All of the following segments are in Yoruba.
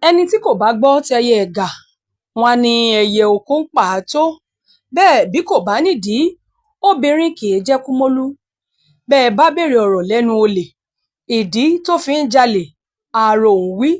Ẹni tí kò bá gbọ́ tẹyẹ ẹ̀gà, wọn áá ní ẹyẹ oko ń pa á tó, bẹ́ẹ̀ bí kò bá nídìí, obìnrin kì í jẹ́ Kúmólú. Bẹ́ ẹ bá béèrè ọ̀rọ̀ lẹ́nu olè, ìdí tó fi ń jalè àá róhun wí,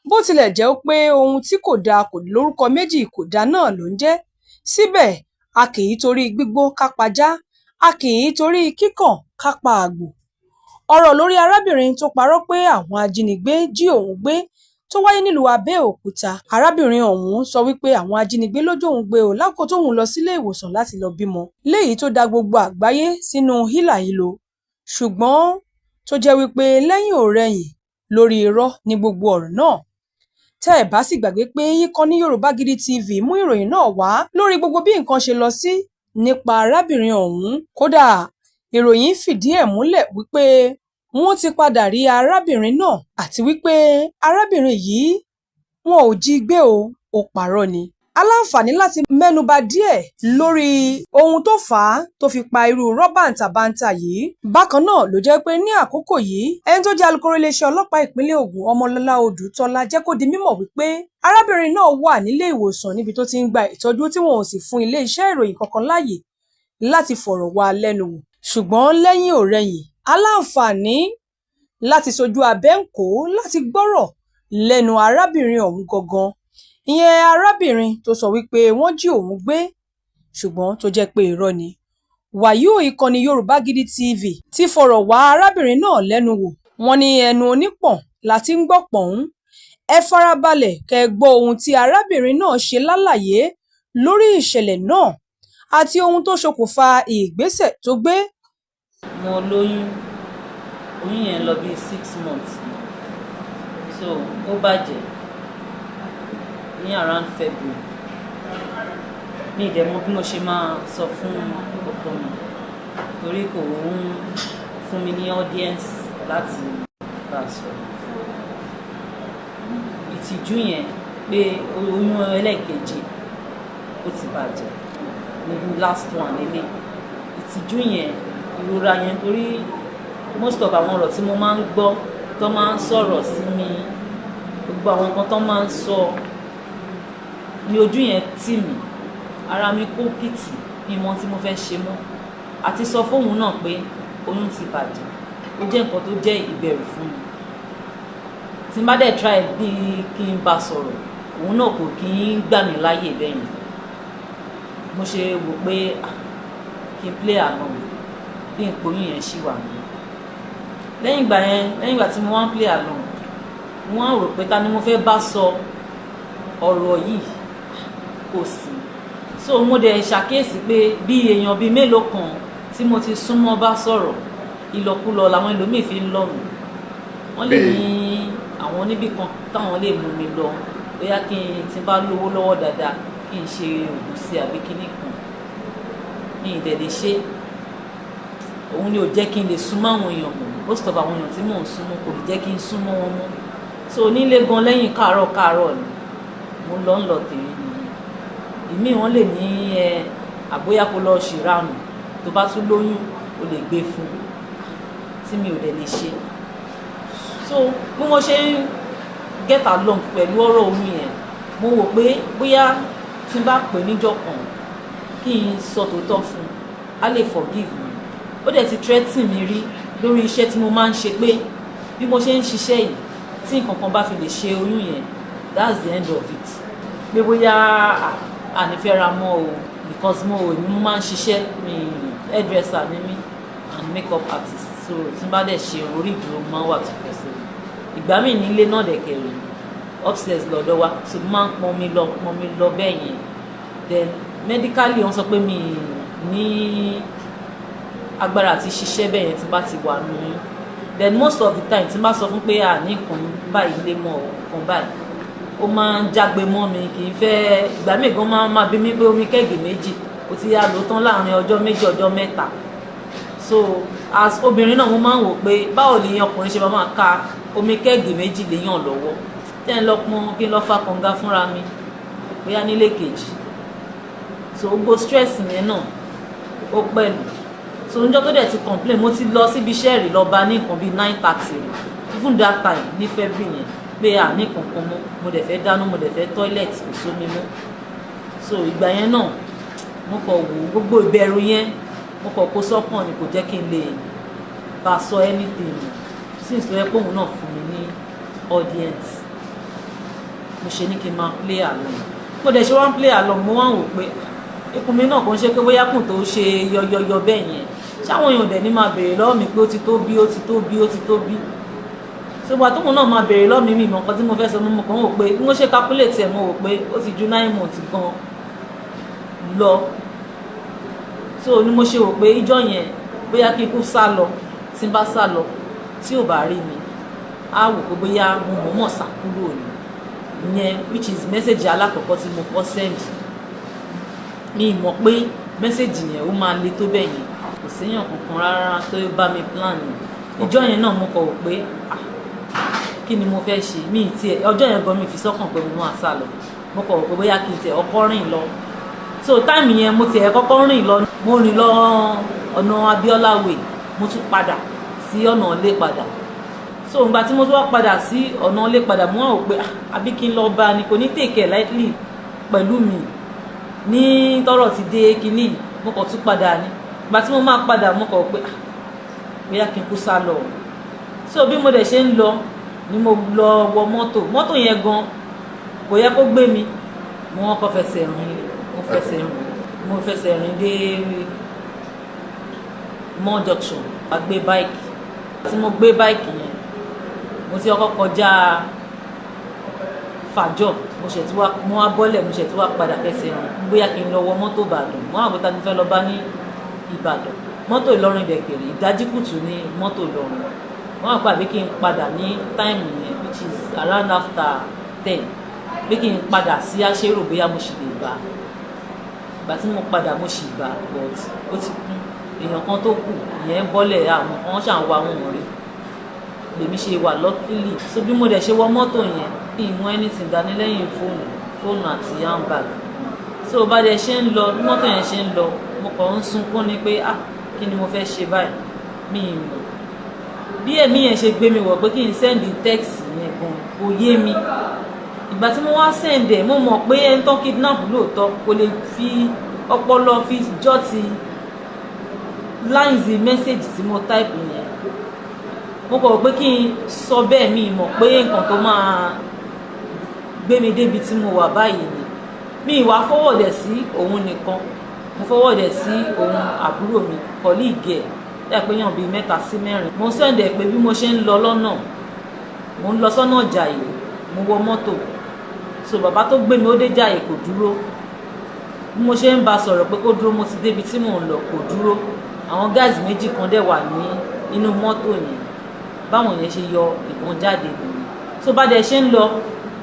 bó tilẹ̀ jẹ́ pé ohun tí kò dáa kò lórúkọ méjì, kò dáa náà ló ń jẹ́, síbẹ̀ a kì í torí gbígbó ká pajá, a kì í torí kíkàn ká pa àgbò. Ọ̀rọ̀ lórí arábìnrin tó parọ́ pé àwọn ajínigbé jí òun gbé tó wáyé nílùú Abẹ́òkúta. Arábìnrin ọ̀hún sọ wípé àwọn ajínigbé ló jóun gbé o lákòókò tóun lọ sílé ìwòsàn láti lọ bímọ, léyìí tó da gbogbo àgbáyé sínú hílàhílo, ṣùgbọ́n tó jẹ́ wípé lẹ́yìn-ò-rẹyìn lórí irọ́ ní gbogbo ọ̀rọ̀ náà. Tẹ́ ẹ̀ bá sì gbàgbé pé ìkànnì Yorùbá Gidi TV mú ìròyìn náà wá lórí gbogbo bí nǹkan ṣe lọ sí nípa arábìnrin ọ̀hún. Kódà ìròyìn fìdí ẹ̀ múlẹ̀ wípé wọ́n ti padà rí arábìnrin náà àti wípé arábìnrin yìí wọn ò jí gbé o, ó parọ́ ni. A láǹfààní láti mẹ́nuba díẹ̀ lórí ohun tó fà á tó fi pa irú irọ́ bàǹtàbanta yìí. Bákan náà ló jẹ́ pé ní àkókò yìí, ẹni tó jẹ́ alukoro iléeṣẹ́ ọlọ́pàá ìpínlẹ̀ Ògùn, Ọmọlọ́lá Odùtọ́lá, jẹ́ kó di mímọ̀ wípé arábìnrin náà wà nílé ìwòsàn níbi tó ti ń gba ìtọ́jú tí wọn ò sì fún iléeṣẹ́ ìròyìn kankan láàyè láti fọ̀rọ̀ wá a lẹ́nu wò. Ṣùgbọ́n lẹ́yìn-ò-rẹyìn, a láǹfààní láti sojú abẹ níkòó láti gbọ́rọ̀ lẹ́nu arábìnrin ọ̀hún gangan, ìyẹn arábìnrin tó sọ wípé wọ́n jí òun gbé ṣùgbọ́n tó jẹ́ pé irọ́ ni. Wàyí o, ìkànnì Yorùbá Gidi TV ti fọ̀rọ̀ wá arábìnrin náà lẹ́nu wò. Wọ́n ní ẹnu onípọ̀n la ti ń gbọ́ pọ̀n-ún. Ẹ farabalẹ̀ kẹ́ ẹ gbọ́ ohun tí arábìnrin náà ṣe lálàyé lórí ìṣẹ̀lẹ̀ náà àti ohun tó ṣokùnfà ìgbésẹ̀ tó gbé. Mo lóyún, oyún yẹn lọ bí 6 months, so ó bàjẹ́ ní around February. Mi ì dẹ̀ mọ̀ bí mo ṣe máa sọ fún ọkọ mi torí kò ń fún mi ní audience láti bá a sọ̀rọ̀. Ìtìjú yẹn pé oyún ẹlẹ́ẹ̀kejì ó ti bàjẹ́ ní last one nílé, ìtìjú yẹn, ìrora yẹn, torí most of àwọn ọ̀rọ̀ tí mo máa ń gbọ́ tó máa ń sọ̀rọ̀ sí mi, gbogbo àwọn nǹkan tó máa ń sọ ní ojú yẹn tì mí, ara mi kó pìtì ní mọ tí mo fẹ́ ṣe mọ́. Àti sọ fóun náà pé oyún ti bàjẹ́, ó jẹ́ nǹkan tó jẹ́ ìbẹ̀rù fún mi. Tí n bá dẹ̀ try bí kí n bá sọ̀rọ̀, òun náà kò kí ń gbà mí láàyè bẹ́ẹ̀ yẹn. Mo ṣe wò pé kí n play along bí n pé oyún yẹn ṣì wà ní. Lẹ́yìn ìgbà yẹn, lẹ́yìn ìgbà tí mo wá ń play along, mo wá rò pé ta ni mo fẹ́ bá sọ ọ̀rọ̀ yìí? Kò sí. So mo dẹ̀ ṣàkíyèsí pé bí èèyàn bíi mélòó kan tí mo ti súnmọ́ bá sọ̀rọ̀, ìlọkulọ làwọn ẹlòmíì fi ń lọ̀ mí. Wọ́n lè ní àwọn níbì kan táwọn lè mú mi lọ, bóyá kí n ti bá lówó lọ́wọ́ dáadáa, kí n ṣe ògùn sí àbí kíní kan. Mi ì dẹ̀ lè ṣe. Òun ni ò jẹ́ kí n lè súnmọ́ àwọn èèyàn mọ́. Most of àwọn èèyàn tí mò ń súnmọ́ kò lè jẹ́ kí n súnmọ́ wọn mọ́. So onílé gan, lẹ́yìn káàárọ̀ káàárọ̀ ni mo lọ ń lọ tèmi nìyẹn. Ìmíì, wọ́n lè ní ẹ àbóyá kó lọ ṣìranù, tó bá tún lóyún o lè gbé fún, tí mi ò dẹ̀ lè ṣe. So bí mo ṣe ń get along pẹ̀lú ọ̀rọ̀ oyún yẹn, mo wò pé bóyá tí n bá pè níjọ́ kan kí n sọ tòótọ́ fún un, á lè forgive me. Ó dẹ̀ ti threaten mi rí lórí iṣẹ́ tí mo máa ń ṣe pé bí mo ṣe ń ṣiṣẹ́ yìí, tí nǹkan kan bá fi lè ṣe oyún yẹn, that's the end of it, pé bóyá àní fẹ́ ra mọ́ o, because mo èmi mo máa ń ṣiṣẹ́ mi, hairdresser ni mí and makeup artist. So tí n bá dẹ̀ ṣe, orí ìdúró máa ń wà tó fẹ́ sí ìgbà míì nílé náà dẹ̀ kẹrì upstairs lọ́dọ̀ wa, so mo máa ń pọn mi lọ, pọn mi lọ bẹ́ẹ̀ yẹn. Then medically, wọ́n sọ pé mi ní agbára àti ṣiṣẹ́ bẹ́ẹ̀ yẹn tí n bá ti wà nù. Then most of the time, tí n bá sọ fún pé à ní nǹkan báyìí lé mọ́ nǹkan báyìí, ó máa ń jágbe mọ́ mi, kì í fẹ́. Ìgbà míì gan máa máa bí mi pé omi keg méjì ó ti yá lò tán láàrin ọjọ́ 2, ọjọ́ 3. So as obìnrin náà, mo máa ń wò pé báwo lèèyàn ọkùnrin ṣe máa máa ka omi keg méjì léèyàn lọ́wọ́ tẹ́ ń lọ pọn, kí n lọ fa kànga fúnra mi bóyá nílé kejì. So gbogbo stress yẹn náà ó pẹ̀lú. So níjọ́ tó dẹ̀ ti complain, mo ti lọ síbi iṣẹ́ rí, lọ bá ní nǹkan bíi 9:30 rí, even that time ní February yẹn. Pé à ní kankan mọ́, mo dẹ̀ fẹ́ dáná, mo dẹ̀ fẹ́ toilet, kò sómi mọ́. So ìgbà yẹn náà, mo kọ̀ wò gbogbo ìbẹ̀rù yẹn, mo kọ̀ kó sọ́kàn ni, kò jẹ́ kí n lè bá a sọ anything, since tó yẹ pé òun náà fún mi ní audience. Mo ṣe ní kí n máa play along. Mo dẹ̀ ṣe wá ń play along, mo wá ń wò pé ikùn mi náà kò ń ṣe pé bóyá kùn tó ṣe yọyọyọ bẹ́ẹ̀ yẹn, ṣáwọn èèyàn dẹ̀ ní máa béèrè lọ́wọ́ mi pé ó ti tó bí, ó ti tó bí, ó ti tó bí. Ṣùgbọ́n tóun náà máa béèrè lọ́wọ́ mi, mi ìmọ̀ nǹkan tí mo fẹ́ sọ. Mo kàn ń wò pé bí wọ́n ṣe calculate ẹ̀, mo wò pé ó ti ju 9 months gan lọ. So ni mo ṣe wò pé ìjọ yẹn, bóyá kí n kú sá lọ. Tí n bá sá lọ, tí ò bá rí mi, á wò pé bóyá mo mọ̀ọ́mọ̀ sá kúrò ní yẹn, which is message alákọ̀ọ́kọ́ tí mo kọ́ send. Mi mọ̀ pé message yẹn ó máa le tó bẹ́ẹ̀ yẹn. Kò séèyàn kankan rárá tó bá mi plan ìjọ yẹn náà. Mo kọ̀ wò pé, ah, kí ni mo fẹ́ ṣe? Mi tiẹ̀ ọjọ́ yẹn gan mi fi sọ́kàn pé mo máa sá lọ. Mo kọ̀ wò pé bóyá kí n tiẹ̀ ọkọ́ rìn lọ. So time yẹn, mo tiẹ̀ kọ́kọ́ rìn lọ. Mo rìn lọ ọ̀nà Abiola Way, mo tún padà sí ọ̀nà ilé padà. So ìgbà tí mo tún wá padà sí ọ̀nà ilé padà, mo wá wò pé, ah, àbí kí n lọ bá a ni? Kò ní take it lightly pẹ̀lú mi ní tọ́rọ̀ ti dé kínní. Mo kàn tún padà ní. Ìgbà tí mo máa padà, mo kàn pé, ah, bóyá kí n kú sá lọ. So bí mo dẹ̀ ṣe ń lọ ni mo lọ wọ mọ́tò. Mọ́tò yẹn gan kò yẹ kó gbé mi. Mo kọ́ fẹsẹ̀ rìn, mo fẹsẹ̀ rìn, mo fẹsẹ̀ rìn dé mall junction, a gbé bike. Tí mo gbé bike yẹn, mo ti kọ́kọ́ kọjá Fàjọ, mo ṣẹ̀ tí wá, mo wá bọ́lẹ̀, mo ṣẹ̀ tí wá padà fẹsẹ̀ rìn, bóyá kí n lọ wọ mọ́tò Ìbàdàn. Mo wá bọ́ta ní fẹ́ lọ bá ní Ìbàdàn. Mọ́tò Ìlọrin dẹ̀kẹ̀rẹ̀, ìdájí kùtù ní mọ́tò Ìlọrin. Wọ́n wá pàbí kí n padà ní time yẹn, which is around after 10, pé kí n padà sí Aṣérò, bóyá mo sì lè bá. Ìgbà tí mo padà, mo sì bá, but ó ti kú. Èèyàn kan tó kù ìyẹn bọ́lẹ̀, àwọn kan ṣà ń wá wọn rí. Lèmi ṣe wà luckily. So bí mo dẹ̀ ṣe wọ mọ́tò yẹn, kí n mú anything dání lẹ́yìn fóònù, fóònù àti handbag. So bá dẹ̀ ṣe ń lọ, bí mọ́tò yẹn ṣe ń lọ, mo kàn ń sunkún ni pé, ah, kí ni mo fẹ́ ṣe báyìí? Mi ì mọ̀ bí ẹ̀mí yẹn ṣe gbé mi wọ̀ pé kí n send text yẹn gan, kò yé mi. Ìgbà tí mo wá send ẹ̀, mo mọ̀ pé ẹni tó kidnap lóòótọ́ kò lè fi ọpọlọ fi jọ́ ti lines message tí mo type yẹn. Mo kọ̀ pé kí n sọ bẹ́ẹ̀, mi mọ̀ pé nǹkan tó máa gbé mi débi tí mo wà báyìí ni. Mi ìwà forward ẹ̀ sí òun nìkan, mo forward ẹ̀ sí òun, àbúrò mi, colleague ẹ̀ ẹ̀ pé yàn bíi mẹ́ta sí mẹ́rin. Mo send ẹ̀ pé bí mo ṣe ń lọ lọ́nà, mo ń lọ sọ́nà Ìjàyè, mo wọ mọ́tò. So bàbá tó gbé mi, ó dé Jàyè, kò dúró. Bí mo ṣe ń bá sọ̀rọ̀ pé kó dúró, mo ti débi tí mò ń lọ, kò dúró. Àwọn guys méjì kan dẹ̀ wà ní inú mọ́tò yẹn. Báwọn yẹn ṣe yọ ìbọn jáde nìyẹn. Tó bá dẹ̀ ṣe ń lọ,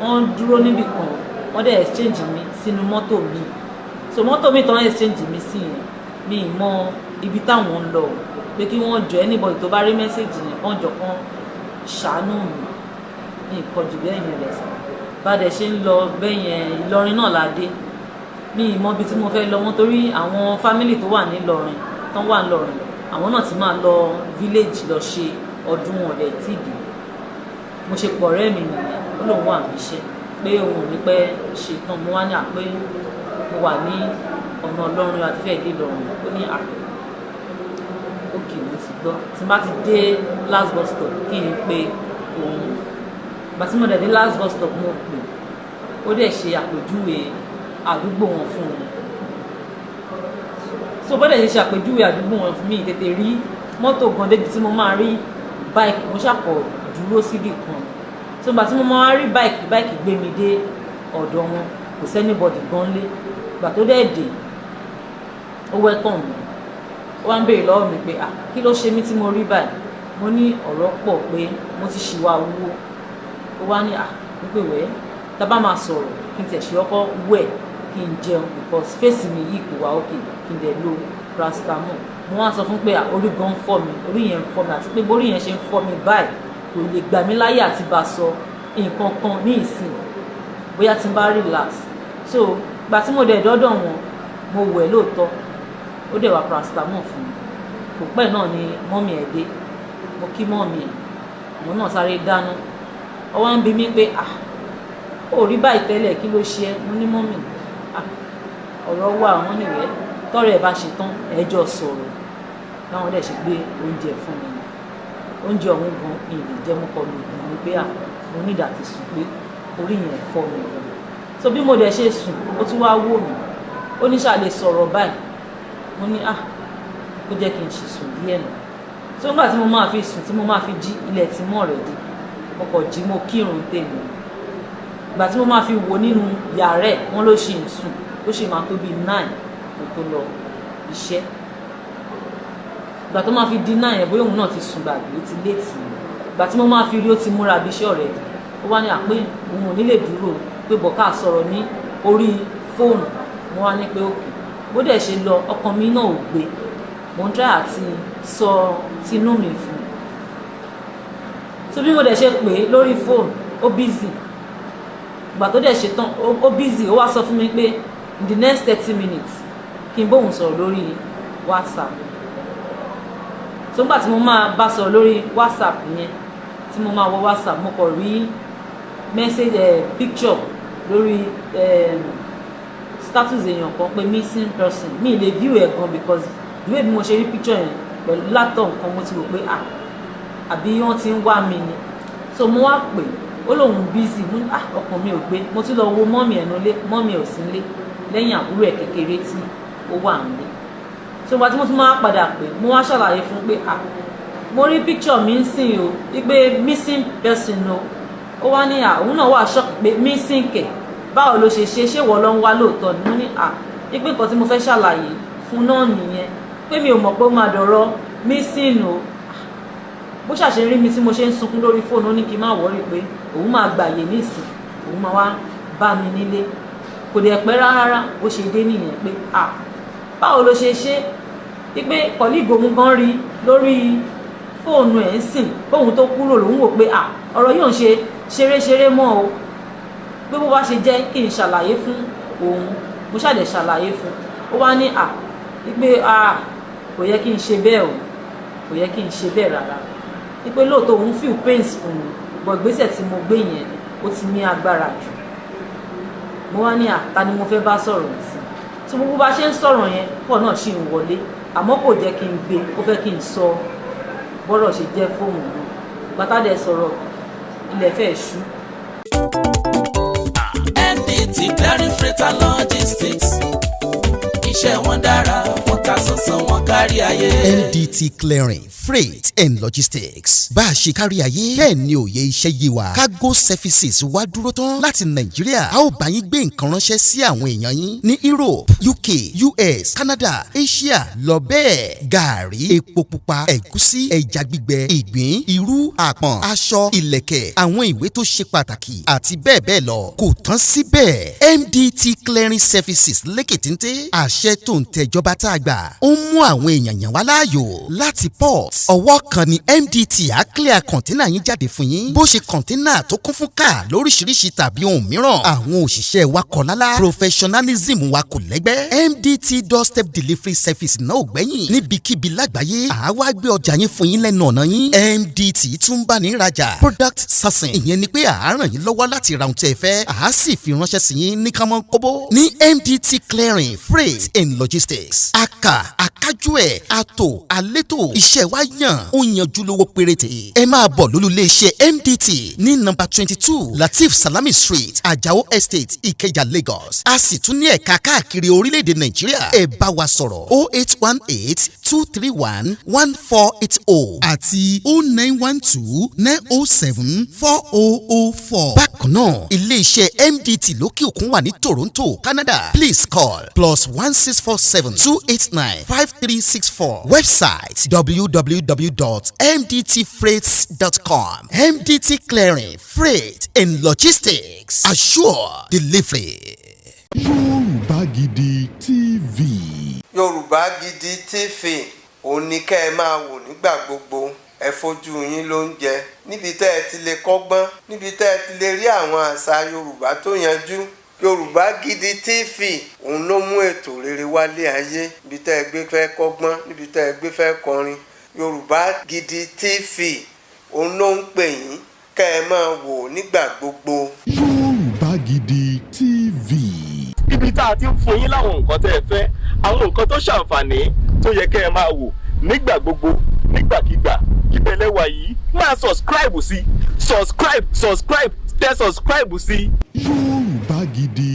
wọ́n dúró níbì kan, wọ́n dẹ̀ exchange mi sínú mọ́tò mi. So mọ́tò mi tán exchange mi sí yẹn, mi ì mọ ibi táwọn ń lọ, pé kí wọ́n jọ, anybody tó bá rí message yẹn, kán jọ, kán ṣàánú mi ní ìkọjú bẹ́ẹ̀ yẹn lọ sí. Bá dẹ̀ ṣe ń lọ bẹ́ẹ̀ yẹn, Ìlọrin náà la dé. Mi ì mọ ibi tí mo fẹ́ lọ wọ́n, torí àwọn family tó wà nílọrin, tán wà nílọrin, àwọn náà ti máa lọ village lọ ṣe ọdún ọ̀dẹ̀ tí dì. Mo ṣe pọ̀ ọ̀rẹ́ mi nìyẹn. Ó lóun wà ní iṣẹ́, pé òun ò ní pẹ́ ṣe tán. Mo wá ní àpé mo wà ní ọ̀nà Ìlọrin àti fẹ́ẹ̀ dé Ìlọrin. Ó ní à, okay, mo ti gbọ́, tí n bá ti dé last bus stop, kí n pe òun. Ìgbà tí mo dẹ̀ dé last bus stop, mo pè, ó dẹ̀ ṣe àpèjúwe àdúgbò wọn fún mi. So bọ́dẹ̀ ṣe ṣàpèjúwe àdúgbò wọn fún mi, tètè rí mọ́tò gan débi tí mo máa rí bike. Mo ṣàkọ̀ dúró síbì kan. So ìgbà tí mo máa rí bike, bike gbé mi dé ọ̀dọ̀ wọn. Kò sí anybody gan lé. Ìgbà tó dẹ̀ dé, ó welcome mi. Ó wá ń béèrè lọ́wọ́ mi pé, ah, kí ló ṣe mí tí mo rí báyìí? Mo ní ọ̀rọ̀ pọ̀, pé mo ti ṣìwà wúwo. Ó wá ní, ah, wípé wẹ́ tá bá máa sọ̀rọ̀, kí n tẹ̀ ṣe ọkọ wẹ̀, kí n jẹun, because face mi yìí kò wá okay, kí n dẹ̀ lo paracetamol. Mo wá sọ fún pé orí gan ń fọ́ mi, orí yẹn ń fọ́ mi, àti pé bórí yẹn ṣe ń fọ́ mi báyìí, kò lè gbà mí láyè àti bá sọ nǹkan kan ní ìsìn, bóyá tí n bá relax. So gbà tí mo dẹ̀ dọ́dọ̀ wọn, mo wẹ̀ lóòótọ́, ó dẹ̀ wá paracetamol fún mi. Kò pẹ́ náà ni mummy ẹ̀ dé. Mo kí mummy ẹ̀, mo náà sáré dáná. Ó wá ń bi mí pé, "Ah, ó rí báyìí tẹ́lẹ̀, kí ló ṣe ẹ́?" Mo ní, "Mummy, ah, ọ̀rọ̀ wà." Wọ́n nìwẹ́ tọ́rọ̀ ẹ̀ bá ṣe tán, ẹjọ́ sọ̀rọ̀. Báwọn dẹ̀ ṣe gbé oúnjẹ fún mi ni, oúnjẹ ọ̀hún gan mi ì lè jẹ́. Mú kọ́ mi ní pé à, mo ní ìdá ti sùn, pé orí yẹn fọ́ mi gan. So bí mo dẹ̀ ṣe sùn, ó tún wá wò mí, ó ní ṣáà lè sọ̀rọ̀ báyìí. Mo ní, ah, ó jẹ́ kí n ṣì sùn díẹ̀ nù. So nígbà tí mo máa fi sùn, tí mo máa fi jí, ilẹ̀ tí mọ́ rẹ̀ di. Mo kọ̀ jí, mo kírun tèmi. Ìgbà tí mo máa fi wò nínú yàrá ẹ̀, wọ́n ló ṣì ń sùn. Ó sì máa tó bíi 9 kó tó lọ iṣẹ́. Ìgbà tó máa fi di 9 yẹn, bóyá òun náà ti sùn gbàgbé, ó ti late. Ìgbà tí mo máa fi rí, ó ti múra bí iṣẹ́ ọ̀rẹ́. Ó wá ní àpé òun ò ní lè dúró, pé bọ̀ká sọ̀rọ̀ ní orí fóònù. Mo wá ní pé okay. Bó dẹ̀ ṣe lọ, ọkàn mi náà ò gbé. Mo ń try àti sọ tinú mi fún. So bí mo dẹ̀ ṣe pè é lórí fóònù, ó busy. Ìgbà tó dẹ̀ ṣe tán, ó busy. Ó wá sọ fún mi pé in the next 30 minutes, kí n bóun sọ̀rọ̀ lórí WhatsApp. So nígbà tí mo máa bá sọ̀rọ̀ lórí WhatsApp yẹn, tí mo máa wọ WhatsApp, mo kàn rí message, picture lórí status èèyàn kan pé missing person. Mi lè view ẹ̀ gan, because the way bí mo ṣe rí picture yẹn pẹ̀lú látọ̀ nǹkan, mo ti rò pé, ah, àbí wọ́n ti ń wá mi ni. So mo wá pè, ó lóun busy. Mo ní, ah, ọkàn mi ò gbé. Mo tún lọ wo mummy ẹ̀ nulẹ̀, mummy ẹ̀ ò sí nílé, lẹ́yìn àbúrò ẹ̀ kékeré tí ó wà nílé. So ìgbà tí mo tún máa padà pè, mo wá ṣàlàyé fún pé, ah, mo rí picture mi ń sìn o, wípé missing person o. Ó wá ní, à, òun náà wà shock pé missing kẹ̀, báwo ló ṣe ṣe, ṣé ìwọ ló ń wá lóòótọ́ ni? Mo ní, à, wípé nǹkan tí mo fẹ́ ṣàlàyé fún náà nìyẹn, pé mi ò mọ̀ pé ó máa dọ̀rọ̀ missing o. Bó ṣàṣe rí mi tí mo ṣe ń sunkún lórí fóònù, ó ní kí n má worry, pé òun máa gbàyè nísìn, òun máa wá bá mi nílé. Kò dẹ̀ pẹ́ rárá, bó ṣe dé nìyẹn, pé, à, báwo ló ṣe ṣe, wípé colleague òun gan rí lórí fóònù ẹ̀ ń sìn bóun tó kúrò. Lòun wò pé, à, ọ̀rọ̀ yóò ń ṣe ṣeré-ṣeré mọ́ o, pé bó bá ṣe jẹ́ kí n ṣàlàyé fún òun. Mo ṣàdẹ̀ ṣàlàyé fún. Ó wá ní, à, wípé, à, kò yẹ kí n ṣe bẹ́ẹ̀ o, kò yẹ kí n ṣe bẹ́ẹ̀ rárá, wípé lóòótọ́ òun feel pains fún mi, but ìgbésẹ̀ tí mo gbé yẹn, ó ti ní agbára jù. Mo wá ní, à, ta ni mo fẹ́ bá sọ̀rọ̀ sí? Tí gbogbo bá ṣe ń sọ̀rọ̀ yẹn pọ̀ náà ṣì ń wọlé, àmọ́ kò jẹ́ kí n gbé. Ó fẹ́ kí n sọ bọ́rọ̀ ṣe jẹ́ fóònù náà. Gbàtàdé sọ̀rọ̀, ilẹ̀ fẹ́ ṣú. MDT Clearing Freight and Logistics, iṣẹ́ wọn dára, wọ́n ta sánsán, wọn kárí ayé. MDT Clearing Freight and Logistics, bá a ṣe kárí ayé bẹ́ẹ̀ ni òye iṣẹ́ yé wa. Cargo services wá dúró tán láti Nàìjíríà. A ó bá yín gbé nǹkan ránṣẹ́ sí àwọn èèyàn yín ní Europe, UK, US, Canada, Asia lọ bẹ́ẹ̀. Gàárì, epo pupa, ẹ̀gúsí, ẹja gbígbẹ, ìgbín, irú, àpọ̀n, aṣọ, ìlẹ̀kẹ̀, àwọn ìwé tó ṣe pàtàkì àti bẹ́ẹ̀ bẹ́ẹ̀ lọ. Kò tán síbẹ̀, MDT Clearing Services lékè téńté. Àṣẹ tó ń tẹjọba tá a gbà ó ń mú àwọn èèyàn yàn wá láàyò láti port. Ọwọ́ kan ni MDT á clear container yín jáde fún yín, bó ṣe container tó kún fún káà lóríṣiríṣi tàbí ohun mìíràn. Àwọn òṣìṣẹ́ wa kọ̀ lálá, professionalism wa kò lẹ́gbẹ́. MDT doorstep delivery service náà ò gbẹ́yìn. Níbikíbi lágbàáyé, àwa gbé ọjà yín fún yín lẹ́nu ọ̀nà yín. MDT tún bá ní rajà. Product sourcing, ìyẹn ni pé à á ràn yín lọ́wọ́ láti ra ohun tí ẹ fẹ́, à á sì fi ránṣẹ́ sí yín ní kánmọ́ kóbó. Ní MDT Clearing Freight and Logistics, aka akájú ẹ̀, àtò àlétò, iṣẹ́ wa yàn, ó yanjú, lówó péréte. Ẹ máa bọ̀ lólú iléeṣẹ́ MDT ní nọ́mbà 22 Latif Salami Street, Ajao Estate, Ìkẹjà, Lagos. A sì tún ní ẹ̀ka káàkiri orílẹ̀-èdè Nàìjíríà. Ẹ bá wa sọ̀rọ̀ 08182311480 àti 09129074004. Bákan náà, ilé-iṣẹ́ MDT lókè òkun wà ní Toronto, Canada. Please call +16472895364. Website www.mdtfreights.com. MDT Clearing Freight and Logistics, assure delivery. Yorùbá Gidi TV. Yorùbá Gidi TV, òun ni kẹ́ ẹ máa wò nígbà gbogbo. Ẹ fojú yín ló ń jẹ níbi tẹ́ ẹ ti lè kọ́gbọ́n, níbi tẹ́ ẹ ti lè rí àwọn àṣà Yorùbá tó yanjú. Yorùbá Gidi TV, òun ló mú ètò rere wálé ayé. Níbi tẹ́ ẹ gbé fẹ́ kọ́gbọ́n, níbi tẹ́ ẹ gbé fẹ́ kọrin, Yorùbá Gidi TV, òun ló ń pè yín. Kẹ́ ẹ máa wò nígbà gbogbo. Yorùbá Gidi TV. Ibi tá a ti ń fún yín láwọn nǹkan tẹ́ ẹ fẹ́, àwọn nǹkan tó ṣàǹfààní tó yẹ kẹ́ ẹ máa wò nígbà gbogbo, nígbàkigbà, ibẹ̀ lẹ wà yìí. Máa subscribe sí, subscribe, subscribe, tẹ subscribe sí. Yorùbá Gidi.